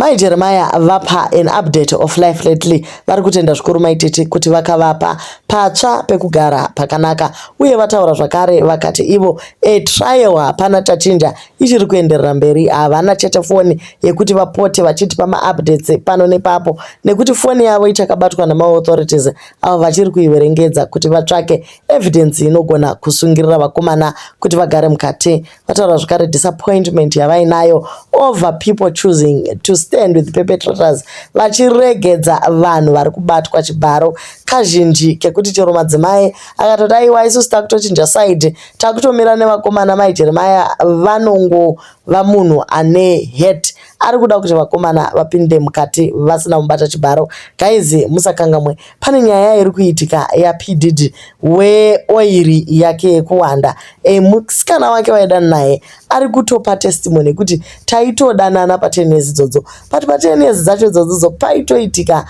Mai Jeremiah vapa an update of life lately. Vari kutenda zvikuru Mai Titi kuti vakavapa patsva pekugara pakanaka uye vataura zvakare vakati ivo a trial hapana chachinja, ichiri kuenderera mberi. Havana chete foni yekuti vapote vachitipa maupdates pano nepapo nekuti foni yavo ichakabatwa nemaauthorities avo vachiri kuiverengedza kuti vatsvake evidence inogona kusungirira vakomana kuti vagare mukati. Vataura zvakare disappointment yavainayo over people choosing to stand with perpetrators vachiregedza vanhu vari kubatwa chibharo kazhinji kekuti chero madzimai akatoti aiwa, isusu takutochinja side, takutomira nevakomana, Mai Jeremiah vanongova munhu ane hate, ari kuda kuti vakomana vapinde mukati vasina kubata chibharo. Guys, musakangamwe pane nyaya iri kuitika yaPDD weoiri yake yekuwanda. Musikana wake waidana naye ari kutopa testimony yekuti taitodanana pa10 years idzodzo, but pa10 years dzacho idzodzo paitoitika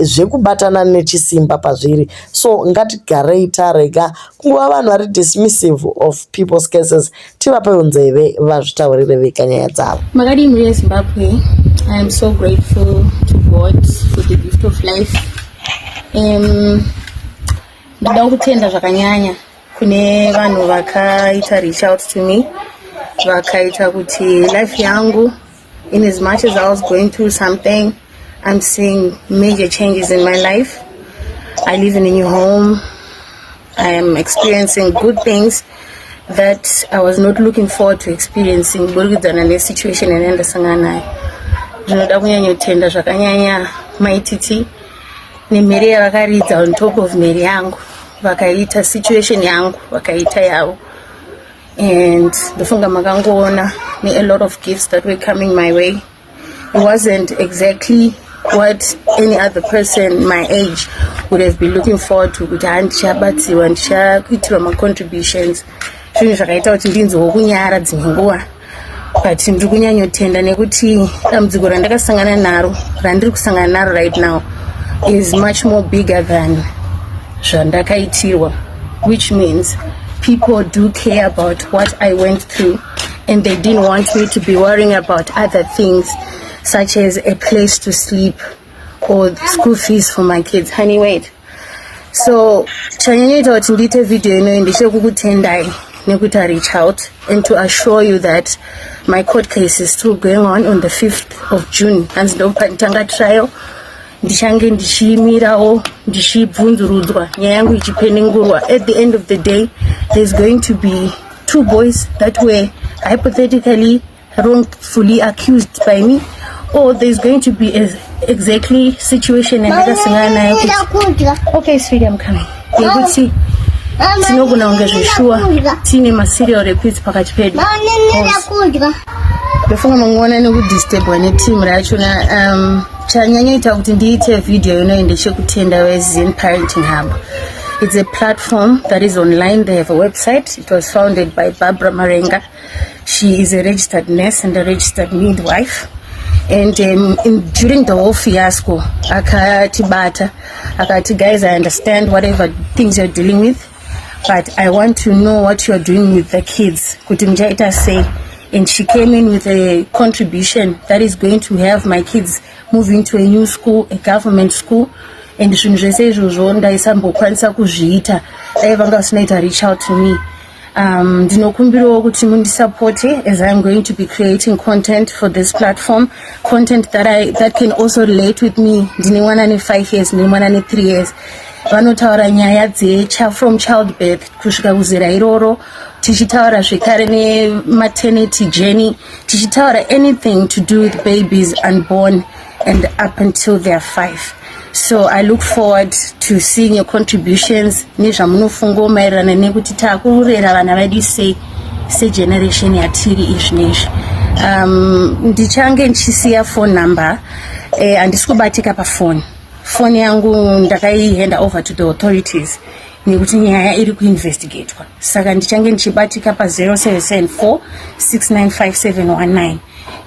zvekubatana nechisimba pazviri. So ngatigarei tarega kungova vanhu vari dismissive of people's cases, tivapewo nzeve vazvitaurire vega nyaya dzavo. Makadii mhuri yeZimbabwe? I am so grateful to God for the gift of life. Ndoda kutenda zvakanyanya kune vanhu vakaita reach out to me, vakaita kuti life yangu, in as much as I was going through something, I'm seeing major changes in my life. I live in a new home. I am experiencing good things that I was not looking forward to experiencing kuburikidzana nesituation yandasangana nayo. Ndinoda kunyanyotenda zvakanyanya Maititi nemhere yavakaridza on top of mhere yangu, vakaita situation yangu vakaita yavo, and ndofunga makangoona ne-a lot of gifts that were coming my way. It wasn't exactly what any other person my age would have been looking forward to, kuti ha, ndichabatsirwa, ndichakuitirwa macontributions. Zvinhu zvakaita kuti ndinzwewo kunyara dzimwe nguva, but ndiri kunyanyotenda nekuti dambudziko randakasangana naro, randiri kusangana naro right now, is much more bigger than zvandakaitirwa, which means people do care about what I went through and they didn't want me to be worrying about other things such as a place to sleep or school fees for my kids. Honey, wait. So chanyanyoita kuti ndiite video inoyi ndechekukutendai nekuti I reach out and to assure you that my court case is still going on. On the 5th of June, hanzi ndopanditanga trial, ndichange ndichimirawo ndichibvunzurudzwa, nyaya yangu ichipenengurwa. At the end of the day, there's going to be two boys that were hypothetically wrongfully accused by me, or there's going to be a exactly situation yandakasangana nayo kuti, okay sweetie, I'm coming, yekuti tinogona kunge zveshuwa tiine maserial rapists pakati pedu. Ndofunga mangoona nekudisturbwa neteam rachona. Chanyanyoita kuti ndiite video inoyi ndechekutenda veZin Parenting Hub. It's a platform that is online. They have a website. It was founded by Barbara Marenga. She is a registered nurse and a registered midwife, and during the whole fiasco akatibata akati, "Guys, I understand whatever things you're dealing with, but I want to know what you're doing with the kids, kuti muchaita sei." And she came in with a contribution that is going to have my kids move into a new school, a government school, and zvinhu zvese izvozvo ndaisambokwanisa kuzviita dai vanga vasinaita reach out to me. Ndinokumbirawo kuti mundisapote as I'm going to be creating content for this platform, content that can also relate with me. Ndine mwana ne5 years, ndine mwana ne3 years. Vanotaura nyaya dzecha from childbirth kusvika kuzera iroro, tichitaura zvekare nematernity journey, tichitaura anything to do with babies unborn and up until they're 5. So I look forward to seeing your contributions nezvamunofungawo maererano nekuti taakurera vana vedu sei segeneration yatiri izvinezvi. Ndichange ndichisiya phone number. Handisi kubatika pafoni. Foni yangu ndakaihanda over to the authorities nekuti nyaya iri kuinvestigatwa, saka ndichange ndichibatika pa0774 695719.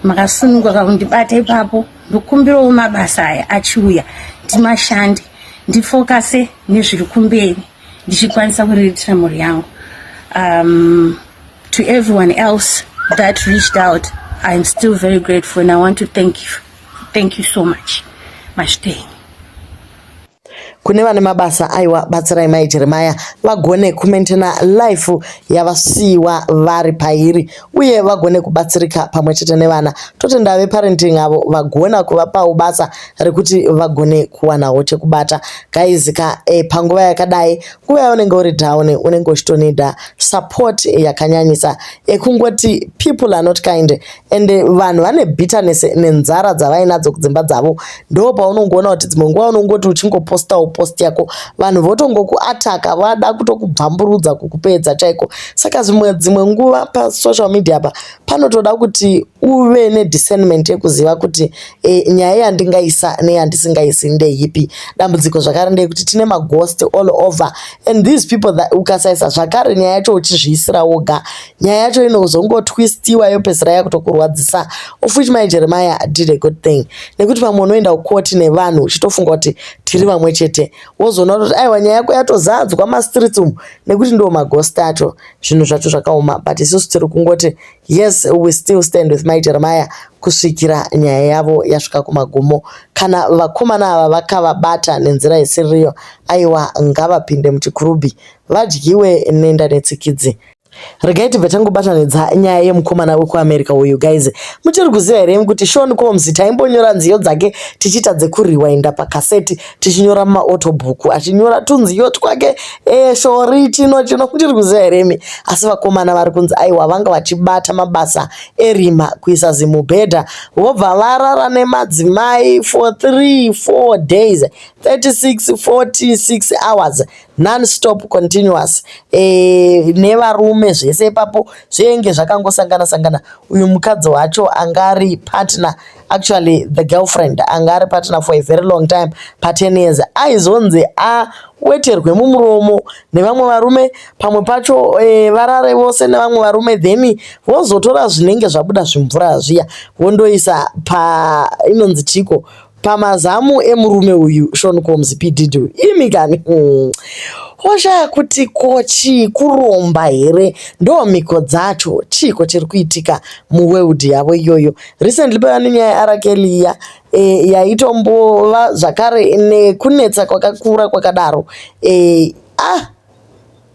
Makasununguka kundibata ipapo. Ndokumbirawo mabasa aya achiuya ndimashande, ndifokase nezviri kumberi, ndichikwanisa kuriritira mhuri yangu. To everyone else that reached out, I'm still very grateful and I want to thank you. Thank you so much. Mashteni. Kune vane mabasa, aiwa, batsirai Mai Jeremaya vagone kumaintaina life yavasiyiwa vari pairi uye vagone kubatsirika pamwe chete nevana. Totenda veparenting avo vagona kuvapawo basa rekuti vagone kuwanawo chekubata. Guys ka, panguva yakadai, nguva yaunenge uri down, unenge uchitonida support yakanyanyisa. Ekungoti people are not kind and vanhu vane bitterness nenzara dzavainadzo kudzimba dzavo. Ndo paunongoona kuti dzimwe nguva unongoti uchingopostawo post yako, vanhu votongokuataka, vada kutokubvamburudza, kukupedza chaiko. Saka zvimwe dzimwe nguva pasocial media pa panotoda kuti uve nediscernment yekuziva kuti nyaya yandingaisa neyandisingaisi ndeipi. Dambudziko zvakare ndeyekuti tine maghost all over and these people that ukasaisa zvakare nyaya yacho uchizviisira woga, nyaya yacho inozongotwistiwa yopedzisira yakutokurwadzisa, of which Mai Jeremiah did a good thing, nekuti pamwe unoenda kukoti nevanhu uchitofunga kuti tiri vamwe chete, wozoona kuti aiwa, nyaya yako yatozadzwa mastreets umu nekuti ndo maghost acho. Zvinhu zvacho zvakaoma, but isusu tiri kungoti yes, we still stand with Mai Jeremiah kusvikira nyaya yavo yasvika kumagumo. Kana vakomana ava vakavabata nenzira isiriyo, aiwa, ngavapinde muchikurubhi vadyiwe nenda netsikidzi. Regai tibve tangobatanidza nyaya yemukomana wekuAmerica uyu. Guys, muchiri kuziva here kuti Sean Combs taimbonyora nziyo dzake tichiita dzekuriwainda pakaseti, tichinyora mumaautobook, achinyora tunziyo twake, shori chino chino? Muchiri kuziva here imi? Asi vakomana vari kunzi aiwa, vanga vachibata mabasa erima, kuisa zimubhedha, vobva varara nemadzimai for 3 4 days, 36 46 hours non-stop, continuous, nevarume zvese ipapo, zvenge zvakangosangana sangana. Uyu mukadzi wacho anga ari partner, actually the girlfriend anga ari partner for a very long time, pa10 years, aizonzi aweterwe mumuromo nevamwe varume, pamwe pacho varare vose nevamwe varume, then vozotora zvinenge zvabuda zvimvura zviya, vondoisa pa inonzi chiko, pamazamu emurume uyu Sean Combs P Diddy. Imi kani, Oshaya kuti ko chii, kuromba here, ndo mhiko dzacho, chiiko chiri kuitika muworld yavo iyoyo? Recently paiva nenyaya yaR Kelly iya, yaitombova zvakare nekunetsa kwakakura kwakadaro. Ah,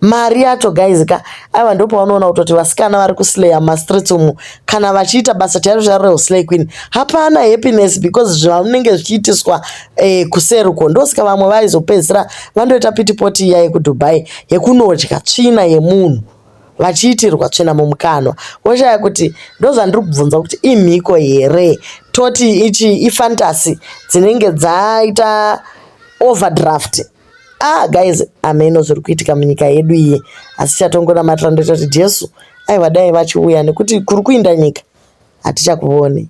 mari yacho guys ka, aiwa, ndopaunoona kutoti vasikana vari kuslaya mumastreets umu, kana vachiita basa chairo chairo reuslay queen, hapana happiness, because zvamunenge zvichiitiswa kuseruko. Ndosaka vamwe vaizopedzisira vandoita pitipoti iya yekuDubai yekunodya tsvina yemunhu, vachiitirwa tsvina mumukanwa. Woshaya kuti ndozvandiri kubvunza kuti imhiko here, toti ichi ifantasy dzinenge dzaita overdraft? Ah guys, ameno zviri kuitika munyika yedu iyi, asi chatongonamatira ndoita kuti Jesu aiwa dai vachiuya, nekuti kuri kuinda nyika hatichakuvoni.